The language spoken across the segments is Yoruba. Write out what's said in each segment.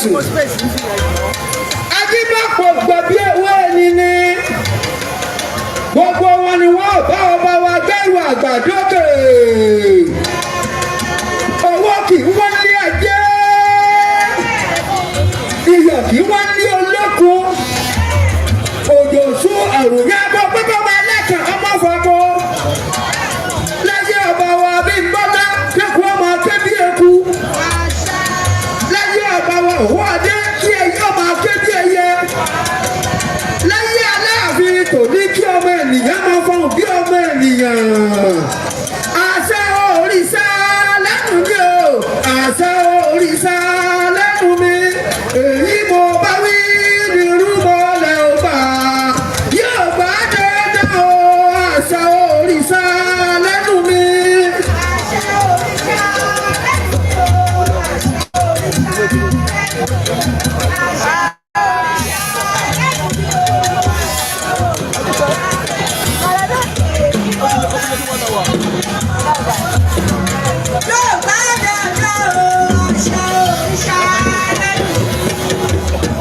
Ẹ̀sùn ajíbọ̀pọ̀ gbọ̀bí ewé ẹni ní gbogbo wọn ni wọn bá ọba wa gbẹrù àgbàdókè. Owó kì í wọ́n lé ajé, iyọ̀ kì í wọ́n lé olókun. Òjò sún àròyé abọ́ pípọ́ máa lẹ́kàn ọmọ fọmọ láyé ọba wa bí bọ́lá kéku ọmọ ké bí eku, láyé ọba wa òwò adé kí ẹyẹ ọmọ ké bí ẹyẹ, láyé Aláàfin tòní kí ọmọ ènìyàn máa fọhùn bí ọmọ ènìyàn. Àṣẹ òrìṣà lẹ́nu mi o, àṣẹ òrìṣà lẹ́nu mi, èyí mo bá wí ní rúmọlẹ̀ ò bá yóò bá dandan o, àṣẹ òrìṣà lẹ́nu mi. Àṣẹ òrìṣà lẹ́nu mi o, àṣẹ òrìṣà lẹ́nu mi. Àṣẹ òrìṣà lẹ́nu mi o, àṣẹ òrìṣà lẹ́nu mi. Yóò bá dandan o, àṣẹ òrìṣà lẹ́nu mi.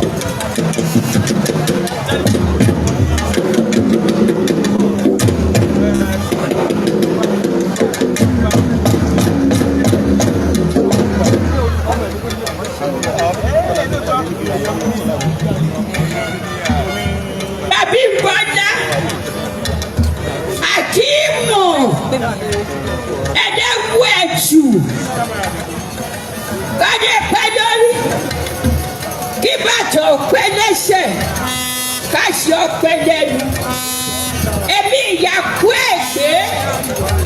Abímbọ́lá Akíìmù ẹ̀ẹ́dẹ́gbọ́ ẹ̀tù kọ́dé pẹ́ lórí, kí bàtà ọ̀pẹ́ lẹ́sẹ̀, káṣí ọpẹ́ lẹ́nu. Èmi ìyàkú ẹ̀gbẹ́,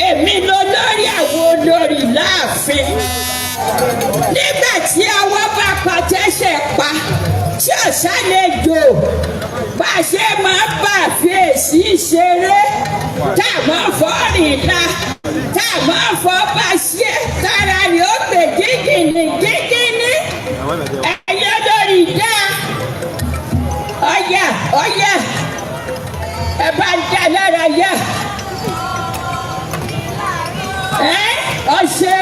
èmi lolórí àwọn olórí láàfin. Nígbà tí ọwọ́ bá pa tẹ́sẹ̀ pa tí ọ̀sálejò, bá a ṣe máa bá a fi èsì ṣeré, tá a máa fọ́ rìn la, tá a máa fọ́ bá ṣe tára rẹ̀ ó gbè gígìnì gígìnì. Ẹ̀yin olórí dá ọ̀yà ọ̀yà, ẹ bá ń dá lára yá ẹ ọ̀ṣẹ́.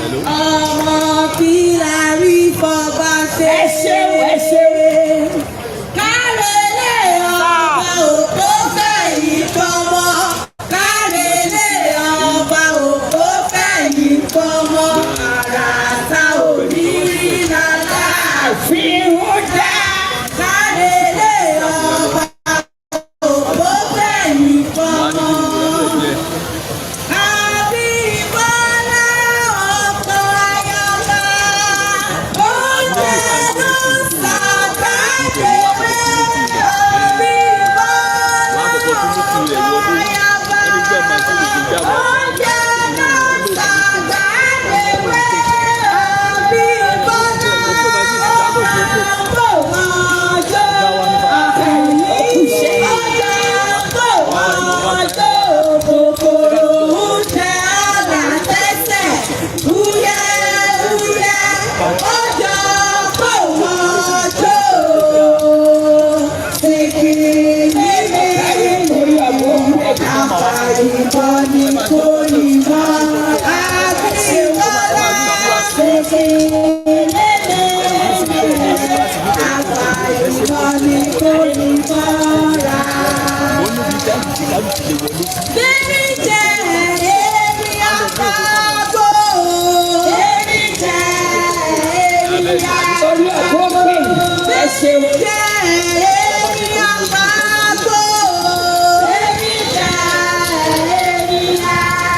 Ọmọ kí la rí fọba ṣe. Ẹ ṣeun, ẹ ṣeun. Kárẹ̀lẹ̀ ọba òkó fẹ̀yìn fọmọ. Kárẹ̀lẹ̀ ọba òkó fẹ̀yìn fọmọ. Àràsà òrírí lálá. Àfihàn dá. Kárẹ̀lẹ̀ ọba òkó fẹ̀yìn fọmọ. Abímbọ́lá ọkọ ayọ̀bá. Oúnjẹ ló ń ṣàgbàgbé. Abímbọ́lá ọkọ ayọ̀bá. Oúnjẹ ló ń ṣàgbàgbé. Abímbọ́lá ọkọ ọjọ́. Ọjọ́ ọjọ́ kòkòrò ń tẹ àlàtẹ́sẹ̀. Wúyẹ́ wúyẹ́ ọjọ́ kò wọ́n jó. Sìkì níbi àfàìmọ̀ ni kò ní mọ́. Abímbọ́lá sìkì níbi àfàìmọ̀ ni kò ní mọ́ ra. Bẹ́ẹ̀ni jẹ́ èrè àpapọ̀. Èrè jẹ́ èrè Orí ọ̀pọ̀ pè ẹ ṣeun. Jẹ́ èrè àpapọ̀. Èrè jẹ́ èrè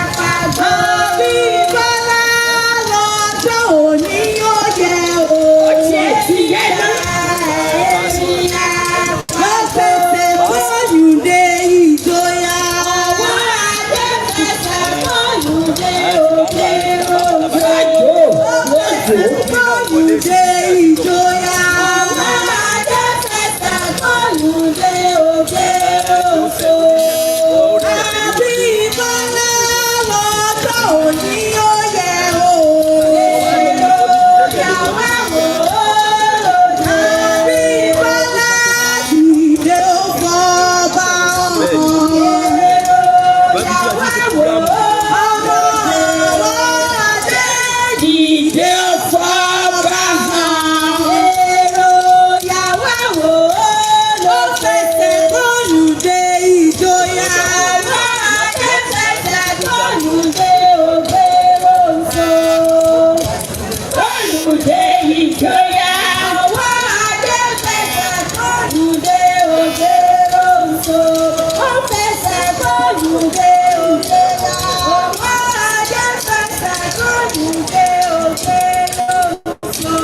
àpapọ̀. Abímbọ́lá lọ́jọ́ òní ó yẹ o. Ó tiẹ̀ ti yẹ náà. Lọ́pẹ̀pẹ̀ fóònù dé ìjọyà. Ọwọ́ adé kọ́yùndé òkè yá. Ọwọ́ ajé fẹsẹ̀ kọ́yùndé òkè lóṣù.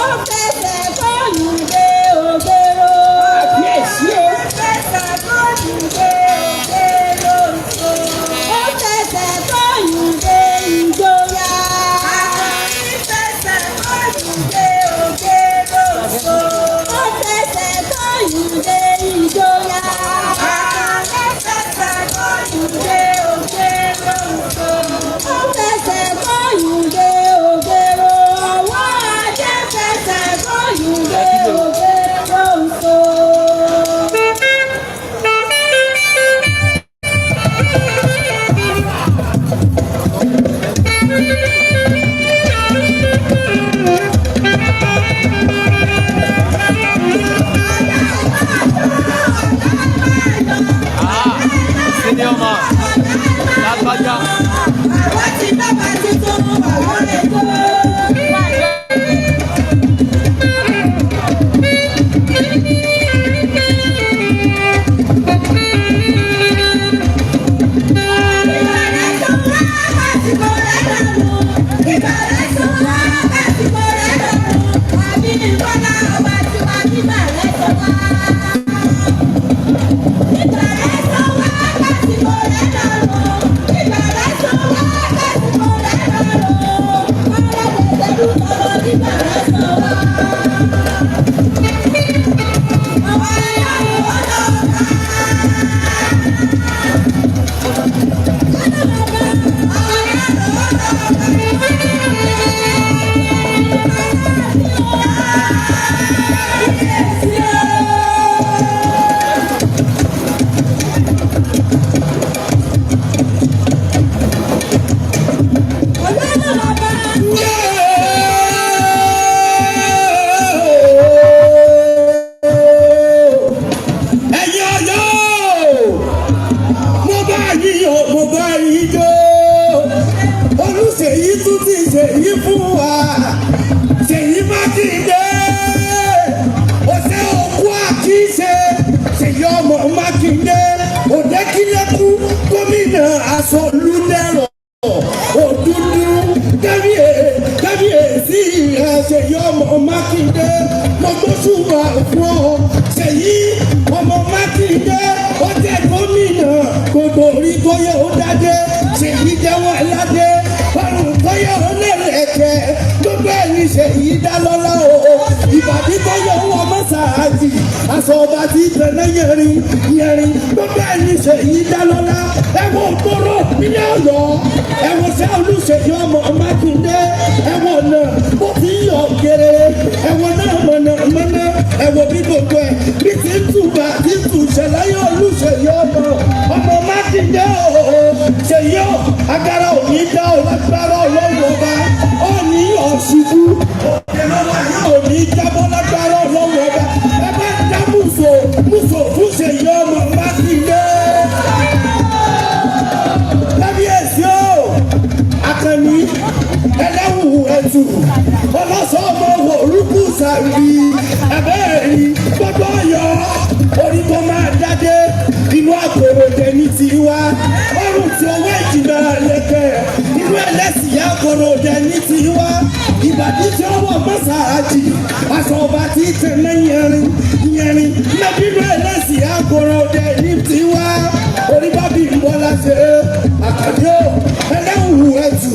Ó fẹsẹ̀ kọ́yùndé òkè lóṣù. Kábíyèsí o. Fẹsẹ̀ kọ́yùndé òkè lóṣù. Ó fẹsẹ̀ kọ́yùndé ìjọya. Àkànní fẹsẹ̀ kọ́yùndé òkè lóṣù. Ó fẹsẹ̀ kọ́yùndé ìjọya. Àkànní fẹsẹ̀ kọ́yùndé òkè lóṣù. Ó fẹsẹ̀ kọ́yùndé òkè lóṣù. Ọwọ́ ajé fẹsẹ̀ kọ́yùndé òkè lóṣù. Senior man, lágbájá. Àwọn tí bàbá tuntun àwọn ètò. Ìbàrẹ̀ sọ wá kásìkò rẹ̀ lọ́rùn. Ìbàrẹ̀ sọ wá kásìkò rẹ̀ lọ́rùn. Àbí Bọ́lá ọba tiwa níbàrẹ̀ sọ wá. Ìbàrẹ̀ sọ wá kásìkò rẹ̀ lọ́rùn. Ìbàrẹ̀ sọ wá kásìkò rẹ̀ lọ́rùn. Ọ̀rẹ́ tẹ̀sẹ̀ lù tọrọ níbàrẹ̀ sọ wá. Àwọn ẹ̀yà ìwọ́n náà. Ẹ̀yin Ọ̀yọ́, mo bá yín o, mo bá yín jó. Olúṣèyí tún ti ṣèyí fún wa, Ṣèyí Mákindé. Ọ̀sẹ̀ òkú àkíṣe, Ṣèyí ọmọ Mákindé. Òdẹ́kílẹ́kú gómìnà aṣọ́lúdẹ̀rọ̀ òdúdú kábíyèsí ẹ Ṣèyí ọmọ Mákindé. Mo gbóṣùbà fún ọ, Ṣèyí ọmọ Mákindé. Ó jẹ́ gómìnà, gbogbo orí tó yẹ ó dájé. Ṣèyí jẹ́wọ́ aládé, ọrùn tó yẹ ó lẹ́rẹ̀kẹ́, gbogbo ẹ̀yìn Ṣèyí dá lọ́lá o. Ìbàdí tó yẹ ó wọ mọ́sáàjì, aṣọ ọba tí tẹ̀lé yẹrin yẹrin, gbogbo ẹ̀yìn Ṣèyí dá lọ́lá. Ẹ̀wọ̀n gbòòrò nílẹ̀ Ọ̀yọ́, ẹ̀wọ̀n sẹ́ Olúṣèyí ọmọ Mákindé, ẹ̀wọ̀n náà bó ti ń yọ kéré, ẹ̀wọ̀n náà mọ̀nà mọ́nà, ẹ̀wọ̀n bí gbogbo ẹ̀ bí ti ń tùbà ti ń tùṣẹ̀ láyé Olúṣèyí ọmọ Mákindé o. Ṣèyí o, agara ò ní dá o lágbára Ọlọ́run ọba, ó ní ọ̀ṣubú ò ní jábọ́ lágbára Ọlọ́run ọba. Ẹ bá dá mùsò mùsò fún Ṣèyí ọmọ Mákindé. Kábíyèsí o, Àkànní ẹlẹ́wù ẹ̀tù ọlọ́sọ̀ọ́mọ orúkú sàrí ẹ̀bẹ́ẹ̀rí gbogbo Ọ̀yọ́, orí tó máa dáadé inú àpòrò tẹ̀mí tiwa, ọrùn tí owó ìjìnlẹ̀ lẹ́kẹ̀ inú ẹlẹ́sìn àpòrò tẹ̀mí tiwa, ìbàdí tí ó wọ̀ mọ́sáàjì, aṣọ ọba tí tẹ̀lé yẹrin yẹrin mẹ́bínú ẹlẹ́sìn àpòrò tẹ̀mí tiwa. Orí bá bí bọ́lá ṣe àkàdé o, ẹlẹ́wù ẹ̀tù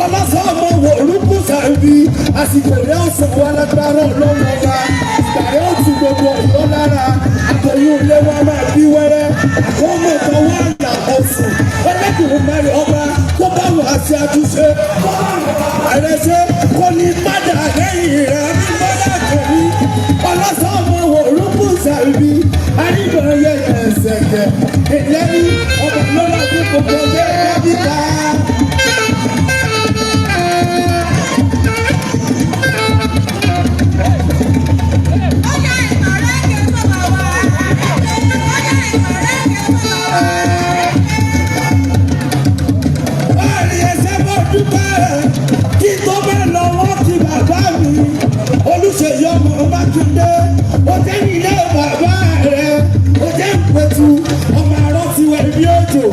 ọlọ́sọ̀ọ́mọ orúkú sàbí, àsìkò rẹ̀ ó sàn wá lágbára Ọlọ́run ọba. Ìgbà rẹ̀ ó tu gbogbo Ọ̀yọ́ lára, àtọ̀yún ilé wa máa bí wẹ́rẹ́, àkọ́mọ̀ tọwọ́ àlà ọ̀sùn ẹlẹ́dùn mẹ́rin ọba tó bá wà sí àtúnṣe ààrẹ ṣe kò ní padà lẹ́yìn rẹ̀ ní bọ́lá kẹ́mi ọlọ́sọ̀ọ́mọ orúkú sàbí àríbọ̀nyẹ ẹ̀sẹ̀kẹ̀ ìlẹ́rí ọba lọ́la fún gbogbo ọgbẹ́ kábíkà. Báyìí ẹsẹ̀ bọ́ dúpẹ́ kí tó bá lọ wọ́n ti bàbá mi. Olúṣèyí ọmọ Mákindé, ó jẹ́ nílé bàbá rẹ̀, ó jẹ́ ìpẹ̀tù ọmọ àrọ́ ti wẹ̀ bí òjò.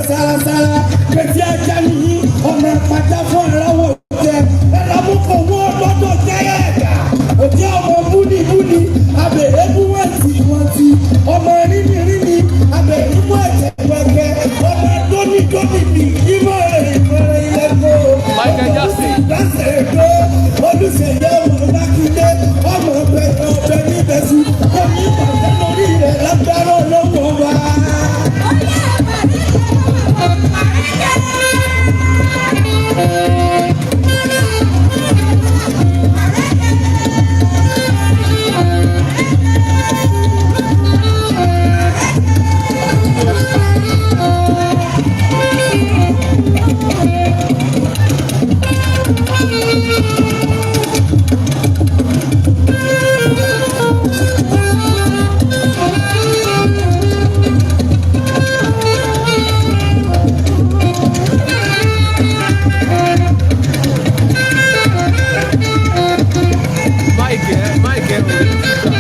Sárasára kẹtí ajá nìyí, ọmọ ìpàdé fún aráwọ̀ jẹ ẹ̀rọ owó lọ́dọ̀ jẹ́yẹ̀ ẹ̀dá òjẹ́ ọmọ búnibúni abèrè bú wọ́n ti wọ́n ti ọmọ rínirínni abèrè mú ẹ̀jẹ̀ gbẹgbẹ ọmọ dónídóní ní ìmọ̀ rẹ̀ ìmọ̀ràn ilẹ̀ kó. Michael Jackson. Dáṣẹ̀ èdè Olùṣèyẹ ọmọ Mákindé, ọmọ ọbẹ̀ ọbẹ̀ níbẹ̀ sí omi ìbàjẹ́ lórí rẹ̀ lágbára ọlọ́wọ́ wa. Mike ẹ Mike ẹ ò ní gbà.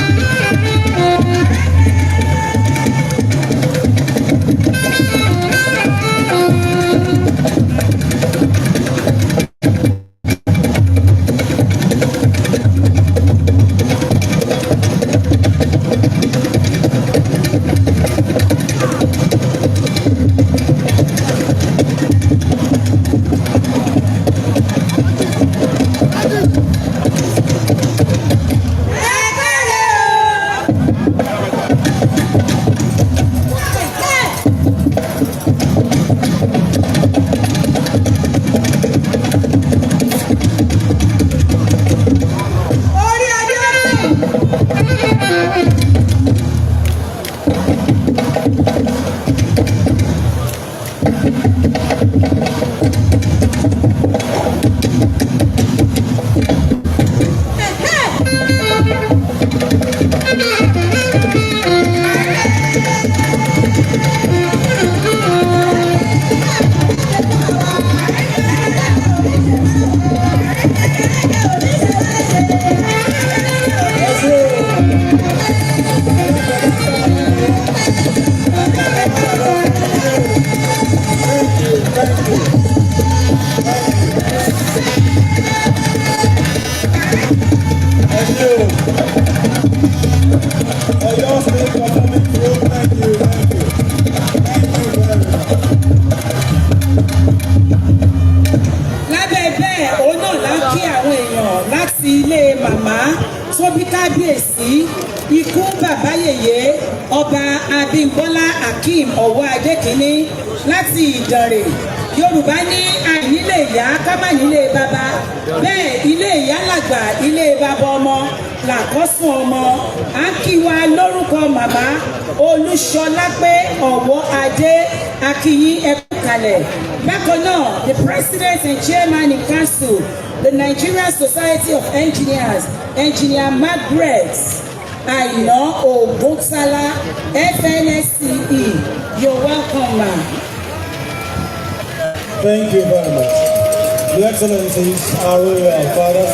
Orí adé. Ẹ ṣé o. Ọ̀yọ́ State Performing Group, thank you, thank you. Thank you very much. Lábẹ́ bẹ́ẹ̀, òun náà là ń kí àwọn èèyàn láti ilé màmá tó bí kábíyèsí, ikú bàbá yèyé, Ọba Abímbọ́lá Akeem Ọ̀wọ́ Adékínní láti Ìdànrè. Yorùbá ní àìnílé ìyá ká má nílé bàbá. Bẹ́ẹ̀, ilé ìyá làgbà, ilé bàbá ọmọ làkọ́sùn ọmọ. À ń kí wa lórúkọ màmá Olúṣọlápé Ọ̀wọ́ Adé Akínyìn, ẹ kú kalẹ̀. Bákan náà, the president and chairman in council, the Nigerian Society of Engineers, Engineer Margaret Aina Oguntala, FNSCE, you're welcome, ma. Thank you very much. Your Excellencies, our royal fathers,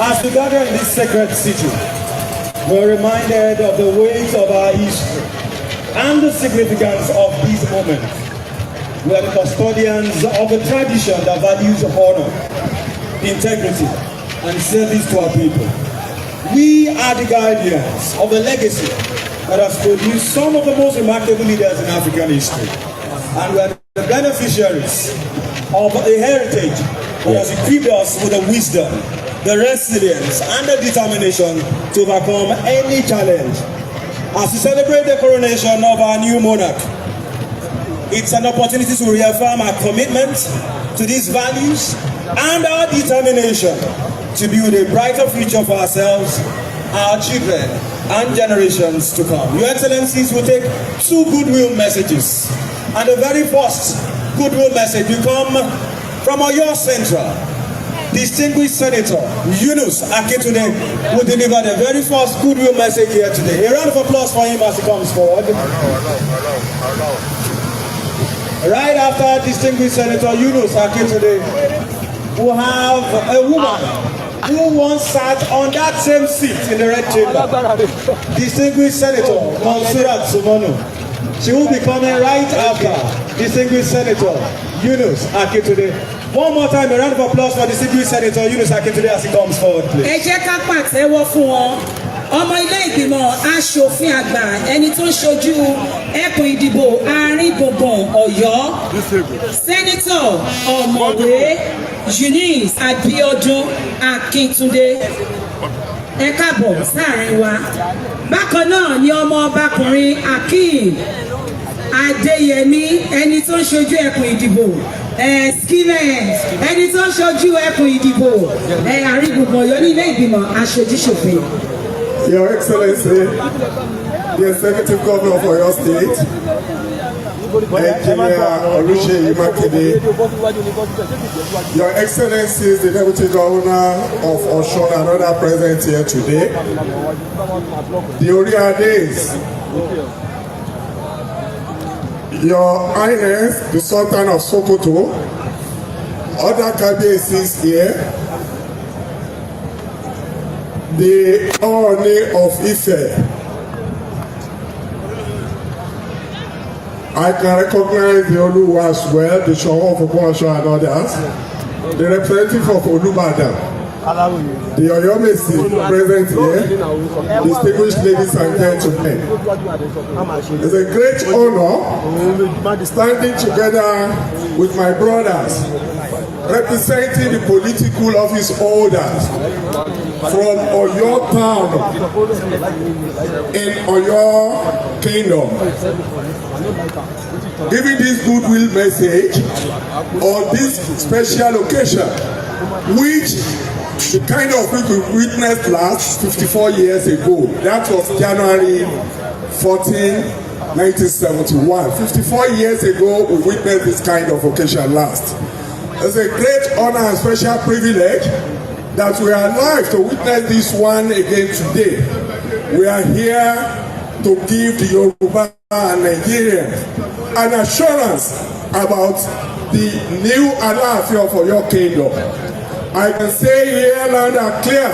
as we gather in this sacred city, we're reminded of the weight of our history and the significance of this moment. We are the custodians of a tradition that values honor, integrity, and service to our people. We are the guardians of a legacy that has produced some of the most remarkable leaders in African history. And we are the beneficiaries of a heritage that has equipped us with the wisdom, the resilience, and the determination to overcome any challenge. As we celebrate the coronation of our new monarch, it's an opportunity to reaffirm our commitment to these values and our determination to build a brighter future for ourselves, our children, and generations to come. Your Excellencies, will take two goodwill messages. And the very first goodwill message will come from Oyo Central. Distinguished Senator Yunus Akintunde will deliver the very first goodwill message here today. A round of applause for him as he comes forward. Right after distinguished Senator Yunus Akintunde, we'll have a woman who once sat on that same seat in the red chamber. Distinguished Senator Monsurat Sunmonu. She will be coming right after distinguished Senator Yunus Akintunde. One more time, a round of applause for distinguished Senator Yunus Akintunde as he comes forward, please. Ẹ jẹ́ ká pàtẹ́wọ́ fún wọn. Ọmọ ilé ìgbìmọ̀ aṣòfin àgbà, ẹni tó ń ṣojú ẹkùn ìdìbò àárín gbùngbùn Ọ̀yọ́, Senator Ọ̀mọ̀wé Yunus Abiodun Akíntúndé, ẹ káàbọ̀ sáàrin wa. Bákan náà ni ọmọ ọbakùnrin Akeem Adéyẹmí, ẹni tó ń ṣojú ẹkùn ìdìbò ẹ skimẹ, ẹni tó ń ṣojú ẹkùn ìdìbò ẹ àárín gbùngbùn Ọ̀yọ́ ní ilé ìgbìmọ̀ aṣojúṣòfin. Your Excellency, the Executive Governor of Oyo State, Engineer Oluseyi Makinde, Your Excellencies, the Deputy Governor of Osun and other present here today, the Oriades, Your Highness, the Sultan of Sokoto, other Kabiesis here, the Ooni of Ife. I can recognize the Oluwa as well, the Soun of Ogbomoso and others, the representative of Olubadan, the Oyomesi present here, distinguished ladies and gentlemen. It's a great honor standing together with my brothers, representing the political office holders from Oyo town in Oyo Kingdom, giving this goodwill message on this special occasion, which the kind of which we witnessed last 54 years ago. That was January 14, 1971. 54 years ago, we witnessed this kind of occasion last. It's a great honor and special privilege that we are alive to witness this one again today. We are here to give the Yoruba and Nigerians an assurance about the new Alaafin of Oyo Kingdom. I can say here loud and clear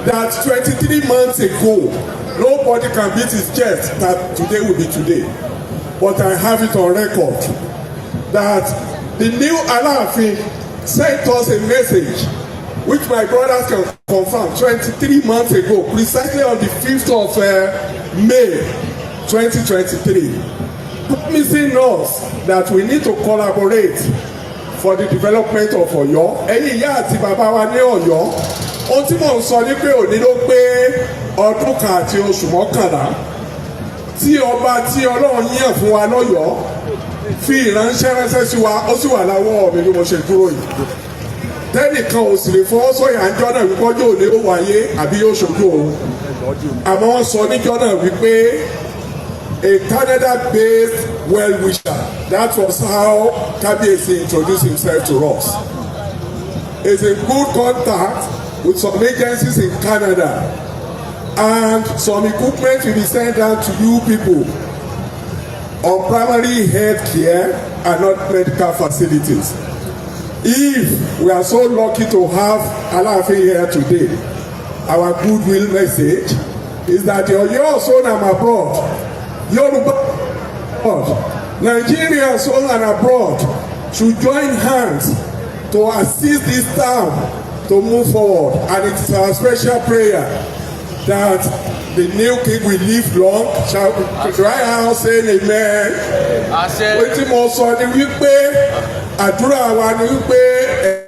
that 23 months ago, nobody can beat his chest that today will be today. But I have it on record that the new Alaafin sent us a message, which my brothers can confirm, 23 months ago, precisely on the 5th of May 2023, promising us that we need to collaborate for the development of Ọ̀yọ́. Ẹ̀yin ìyá àti bàbá wa ní Ọ̀yọ́, ohun tí mò ń sọ ni pé òní ló pé ọdún 1 àti oṣù 11 tí ọba tí Ọlọ́run yàn fún wa lọ́yọ̀ọ́ fi ìránṣẹ́ ránṣẹ́ sí wa. Ó sì wà láwọ́ mi bí mo ṣe dúró yìí. Tẹ́nìkan ò sì lè fọwọ́ sọ̀yà ńjọ́ náà wípé ọjọ́ òní ó wáyé àbí yóò ṣojú òun, àmọ́ wọ́n sọ níjọ́ náà wípé a Canada-based well-wisher, that was how Kabiyesi introduced himself to us, is in good contact with some agencies in Canada, and some equipment will be sent down to you people on primary health care and not medical facilities. If we are so lucky to have Alaafin here today, our goodwill message is that the Oyo home and abroad, Yoruba abroad, Nigerians home and abroad should join hands to assist this town to move forward. And it's our special prayer that the new king will live long. Shall cry out saying amen? Àṣẹ. Wetin mo sọ ni wípé àdúrà wa ni wípé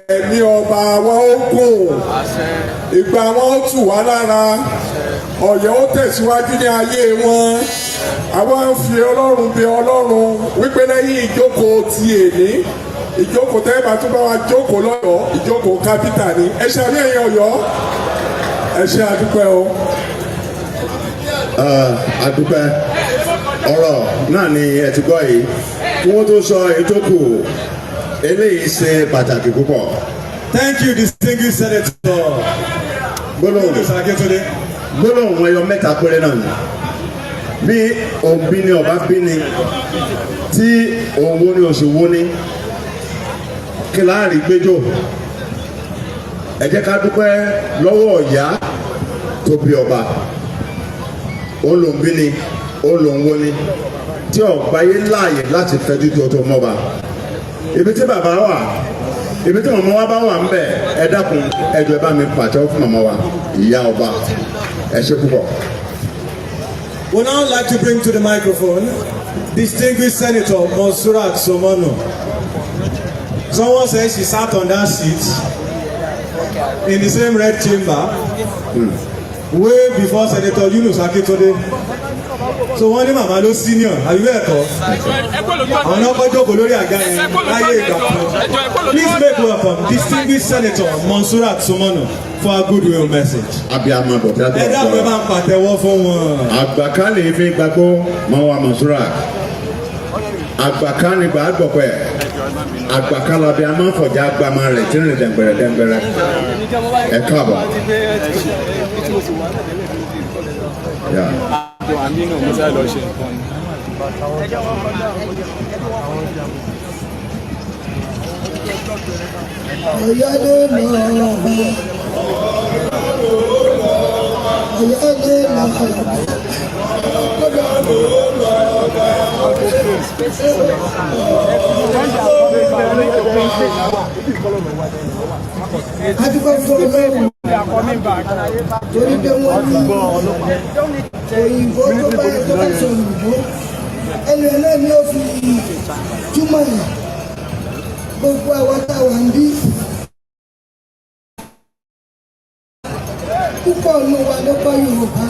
ẹ̀mí ọba wa ó gùn, Àṣẹ. ìgbà wọn ó tù wá lára, Ọ̀yọ́ ó tẹ̀síwájú ní ayé wọn. Àwọn ń fi Ọlọ́run bẹ Ọlọ́run wípé lẹ́yìn ìjókòó ti èní, ìjókòó tẹ́ bá tún bá wa jókòó lọ́yọ̀ọ́, ìjókòó capital ni. Ẹ ṣe àmì, ẹ̀yin Ọ̀yọ́, ẹ ṣe, àdúpẹ́ o. Àdúpẹ́. Ọ̀rọ̀ náà ni ẹ ti gbọ́ yìí. Kí wọ́n tó sọ èyí tó kù, eléyìí ṣe pàtàkì púpọ̀. Thank you, distinguished Senator Gbólóhùn Yunus Akintunde. gbólóhùn ẹyọ mẹ́ta péré náà ni. Bí òbí ni ọba bí ni tí òun wo ni oṣù wo ni kí láàrin gbẹjọ, ẹ jẹ́ ká dúpẹ́ lọ́wọ́ ìyá tó bí ọba. Òun ló ń bí ni. Ó lòun wo ni tí ọ̀gbáyé láàyè láti fẹ́jú tó tó mọ́ba. Ibi tí bàbá wà, ibi tí màmá wa bá wà ń bẹ̀, ẹ dákun, ẹ jọ̀ọ́, ẹ bá mi pàtẹ́wọ́ fún màmá wa, ìyá ọba. Ẹ ṣe púpọ̀. We'd now like to bring to the microphone distinguished Senator Monsurat Sunmonu. Someone says she sat on that seat in the same red chamber way before Senator Yunus Akintunde. So wọ́n ní màmá ló senior, àbí bẹ́ẹ̀ kọ́? Àwọn náà kọ́ jókòó lórí àga yẹn láyé ìgbà kan. Please make welcome distinguished Senator Monsurat Sunmonu for a goodwill message. Abiyamọ bọ̀dá. Ẹ dákun, ẹ bá ń pàtẹ́wọ́ fún wọn. Àgbàká lè fi gbàgbó mọ wa Mọ̀súrà. Àgbàká ni gbà á gbọ̀pẹ̀. Àgbàká la bí a máa ń fọ̀jà gbàmà rẹ̀ tí ń rìn dẹ̀ngbẹ̀rẹ̀ dẹ̀ngbẹ̀rẹ̀. Ẹ káàbọ̀. Yeah. Aminu Musa lọ ṣe nǹkan ni. Ọ̀yọ́ ló lọ ọba. Ọ̀yọ́ ló lọ ọba. Adúgbò fún Ọlọ́run torí pé wọ́n ní òyìnbó tó bá sọ òyìnbó, ẹnu ẹ̀ náà ni ó fi túmọ̀ ẹ̀. Gbogbo àwọn táwa ń bí, púpọ̀ nù wa ló kọ́ Yorùbá.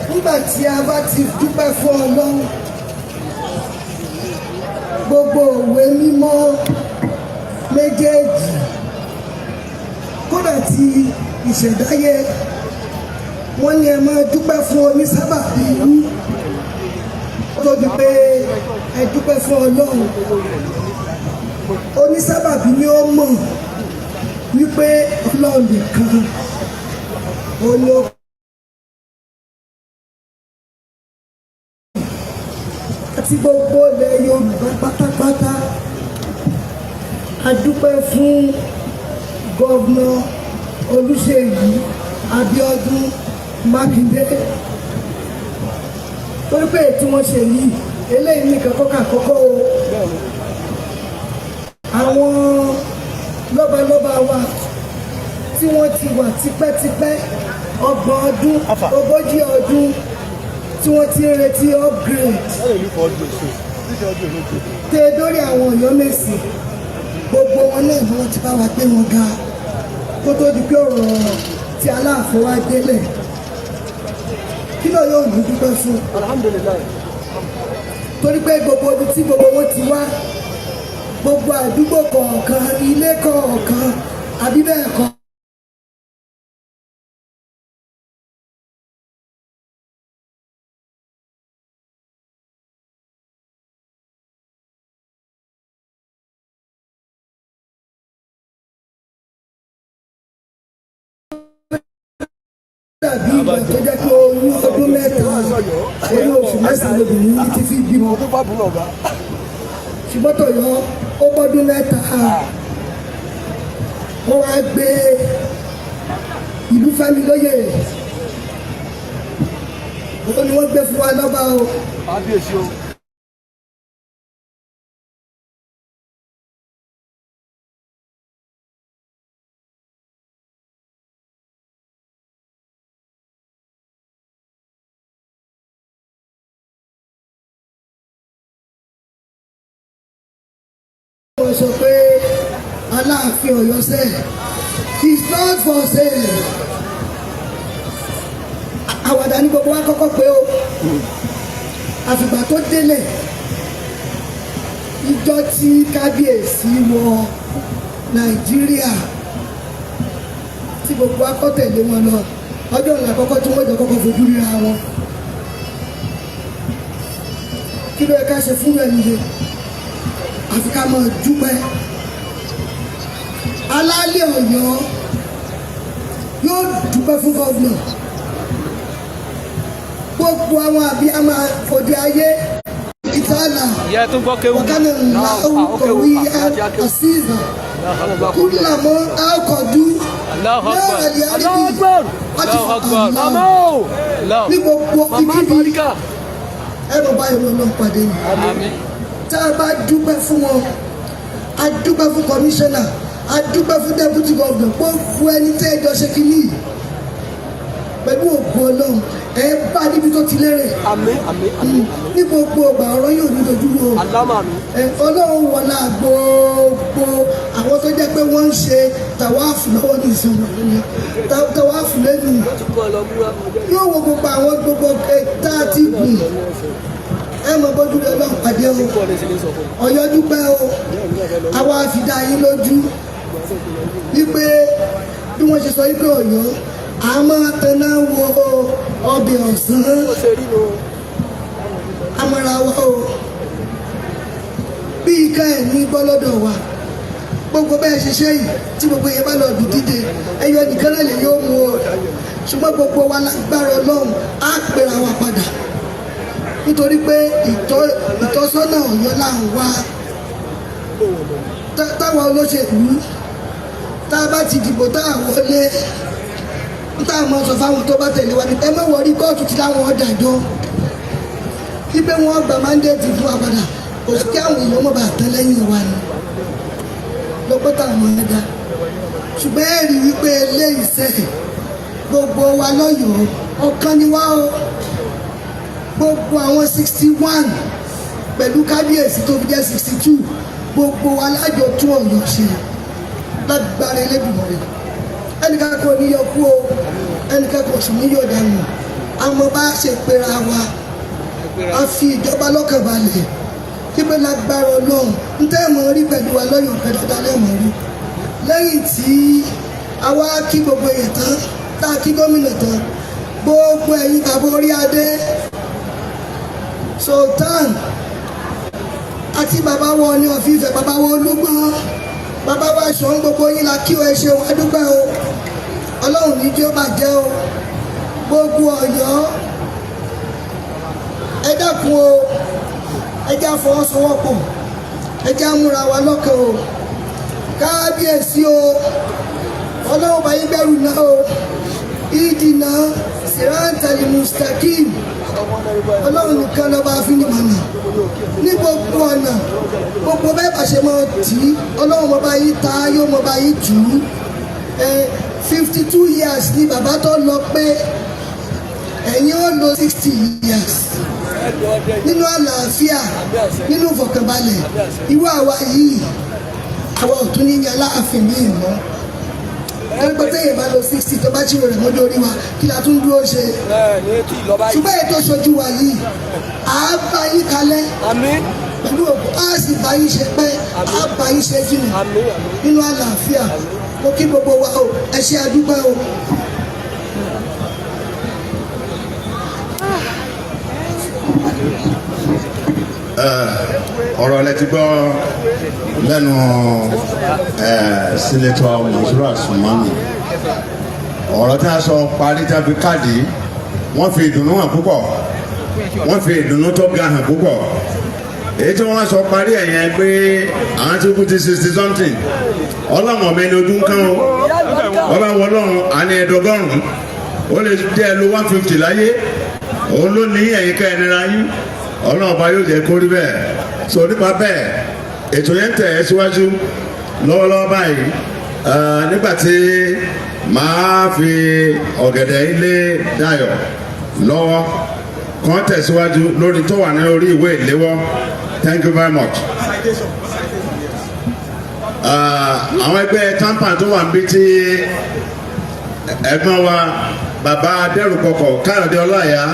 Nígbà tí a bá ti dúpẹ́ fún Ọlọ́run, gbogbo òwe mímọ́ méjèèjì, kódà tí ìṣẹ̀dáyé, wọ́n ní ẹ máa dúpẹ́ fún onísábàbí yín tó di pé ẹ dúpẹ́ fún Ọlọ́run. Onísábàbí ni ó mọ̀ wípé Ọlọ́run nìkan ó ló àti gbogbo ilẹ̀ Yorùbá pátápátá. A dúpẹ́ fún Governor Olúṣèyí Abíọ́dún Mákindé torí pé tí wọ́n ṣe yìí, eléyìí nìkan kọ́kọ́ àkọ́kọ́ o. Àwọn lọ́balọ́ba wa tí wọ́n ti wà tipẹ́tipẹ́, 30 ọdún, 40 ọdún, tí wọ́n ti ń retí upgrade tẹ dórí àwọn Ọ̀yọ́mèsì, gbogbo wọn náà ni wọ́n ti bá wa gbé wọn ga kó tó di pé ọ̀rọ̀ tí Aláàfin wa délẹ̀. Kí ló yóò ní dúpẹ́ fún? Torí pé gbogbo ibi tí gbogbo wọn ti wá, gbogbo àdúgbò kọ̀ọ̀kan, ilé kọ̀ọ̀kan, àbí bẹ́ẹ̀ kọ́. Dàbí ìgbà tó jẹ́ pé oyún ọdún 3, oyún oṣù 9 lobìnrin ní títí bímọ, ṣùgbọ́n tọ̀yọ́ ó bọ́dún 3, ó wá gbé ìlú fẹ́mi lóye. Ó ní wọ́n gbé fún wa lọ́ba o. Wọ́n sọ pé Aláàfin Ọ̀yọ́ sẹ́ is not for sale. Àwàdà ní gbogbo wa kọ́kọ́ pé o. Àfìgbà tó délẹ̀, ìjọ tí kábíyèsí wọ Nàìjíríà, tí gbogbo wa kọ́ tẹ̀lé wọn lọ, ọjọ́ ìlà àkọ́kọ́ tí wọ́n jọ kọ́kọ́ fojú ríra wọn, kí ló yẹ ká ṣe fún ẹni yẹn? Àfi ká máa dúpẹ́. Alálẹ̀ Ọ̀yọ́ yóò dúpẹ́ fún governor, gbogbo àwọn àbíyamọ òde ayé ìtàlá Ìyá ẹ tún gbọ́ kéwù. وكان الله قويا عزيزا. كلما أوقدوا نارا للحرب أطفأها الله. Ní gbogbo ibikíbi, ẹ mọ̀ báyìí lọ lọ́n pàdé ni. Tá a bá dúpẹ́ fún wọn, a dúpẹ́ fún kọmíṣánná, a dúpẹ́ fún deputy governor, gbogbo ẹni tẹ́ ẹ jọ ṣe kínní yìí, pẹ̀lú ògùn Ọlọ́run, ẹ bá níbi tó ti lérè ní gbogbo ọgbà. Ọ̀rọ̀ yóò ní dojú o. Ẹ Ọlọ́run wọlá gbogbo àwọn tó jẹ́ pé wọ́n ń ṣe tàwáàfù lọ́wọ́ ní ìsinmi tàwáàfù lẹ́nu, yóò wo gbogbo àwọn gbogbo tá a ti gùn. Ẹ mọ bójú rẹ lọ́n pàdé o. Ọ̀yọ́ dúpẹ́ o. Àwa fi dá yín lójú wípé bí wọ́n ṣe sọ wípé Ọ̀yọ́ a máa tẹná wo ọbẹ̀ ọ̀sán amọ̀ra wa o, bí ika ẹ̀ ní gbọ́ lọ́dọ̀ wa. Gbogbo bẹ́ẹ̀ ṣe ṣe yìí, tí gbogbo yẹn bá lọ bí dídé, ẹyọ nìkan náà lè yóò mú o. Ṣùgbọ́n gbogbo wa, lágbára Ọlọ́run, á pera wa padà, nítorí pé ìtọ́sọ́nà Ọ̀yọ́ là ń wá. Táwa olóṣèlú tá a bá ti dìbò, tá a wọlé, tá a máa sọ fáwọn tó bá tẹ̀lé wa ní ẹ má wọrí, kóòtù ti láwọn ọ̀dàjọ́ wípé wọ́n gba mandate fún wa padà. Kò sí kí àwọn èèyàn mọ̀ bá tán lẹ́yìn wa ni lọ́pọ̀ táwọn ẹ̀dá. Ṣùgbọ́n ẹ rí wípé eléyìí sẹ́, gbogbo wa lọ́yọ̀ọ́ ọ̀kan ni wá o. Gbogbo àwọn 61 pẹ̀lú kábíyèsí tó fi jẹ́ 62, gbogbo wa lájọ tún Ọ̀yọ́ ṣe lágbára Elédùmarè. Ẹnìkan kò ní yọ kú o, ẹnìkan kò sì ní yọ dànù. Àmọ́ bá a ṣe pera wa, a fi ìjọba lọ́kàn balẹ̀ kípé lágbára Ọlọ́run, ń tẹ́ mọ̀ rí pẹ̀lú wa lọ́yọ̀ pẹ̀ dáadáa lẹ́mọ̀ rí. Lẹ́yìn tí a wá kí gbogbo èèyàn tán, tá a kí gómìnà tán, gbogbo ẹ̀yin bàbá orí adé, sultan àti bàbá wọn ní ọ̀fíìfẹ́, bàbá wọn Olúgbọ́n, bàbá wa Ṣọ̀ún, gbogbo yín la kí o. Ẹ ṣeun, a dúpẹ́ o. Ọlọ́run ní jẹ́ ó bàjẹ́ o. Gbogbo Ọ̀yọ́, ẹ dákun o, ẹ jẹ́ àfọwọ́sowọ́pọ̀, ẹ jẹ́ àmúra wa lọ́kàn o. Kábíyèsí o, Ọlọ́run bá yín gbẹ́rù náà o. اهدنا الصراط المستقيم. Ọlọ́run nìkan lọ́ba àfinimọ̀nà ní gbogbo ọ̀nà. Gbogbo bẹ́ẹ̀ bá ṣe máa tì í, Ọlọ́run mọ̀ bá yín ta, yóò mọ̀ bá yín tù ú. 52 years ni bàbá tó lọ pé ẹ̀yin ó lo 60 years nínú àlàáfíà, nínú ìfọ̀kànbalẹ̀. Irú àwa yìí, àwa ò tún ní yan Aláàfin ní ìmọ̀ torí pé téèyàn bá lo 60, tó bá ṣírò rẹ̀ mọ́jọ́ orí wa, kí la tún dúró ṣe? Ṣùgbọ́n ètò ìṣojú wa yìí, à á bá yín kalẹ̀ pẹ̀lú òkú, á sì bá yín ṣe pẹ́, á bá yín ṣe jìnnà nínú àlàáfíà. Mo kí gbogbo wa o. Ẹ ṣé, a dúpẹ́ o. Ọ̀rọ̀ lẹ ti gbọ́ lẹ́nu Senator Monsura Sumani. Ọ̀rọ̀ tí a sọ parí tí a fi káàdì, wọ́n fi ìdùnnú hàn púpọ̀, wọ́n fi ìdùnnú tó ga hàn púpọ̀. Èyí tí wọ́n sọ parí ẹ̀ yẹn pé àwọn tí kú ti 60 something, ọlọ́mọ mi ni ojú ń kán o. Wọ́n bá wọ Ọlọ́run àní 150, ó lè jẹ́ ẹ lo 150 láyé. Òun ló ní ẹ̀yìn ká ẹnira yín. Ọlọ́run ọba yóò jẹ́ kó rí bẹ́ẹ̀. So nípa bẹ́ẹ̀, ètò yẹn ń tẹ̀ ẹ́ síwájú lọ́wọ́lọ́wọ́ báyìí. Nígbà tí màá fi ọ̀gẹ̀dẹ̀ ilé Dayọ̀ lọ́wọ́ kan tẹ̀síwájú lórí tó wà ní orí ìwé ìléwọ́. Thank you very much. Àwọn ẹgbẹ́ TAMPAN tó wà níbí, tí ẹ̀gbọ́n wa bàbá Adẹ́rùpọ̀kọ̀ Káyọ̀dé Ọláìyá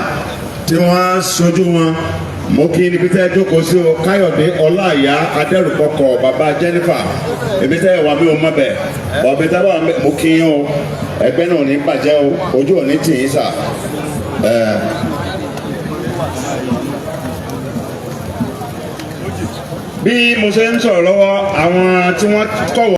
tí wọ́n sojú wọn, mo kí níbi tẹ́ jókòó sí o. Káyọ̀dé Ọláìyá Adẹ́rùpọ̀kọ̀, bàbá Jennifer, ibi tẹ́ wà mí ò mọ̀ bẹ̀ ọ̀bẹ tẹ́ wà mo kí yín o. Ẹgbẹ́ náà ò ní bàjẹ́ o, ojú ò ní tì yín sà. Bí mo ṣe ń sọ̀rọ̀ lọ́wọ́, àwọn tí wọ́n kọ̀wọ́.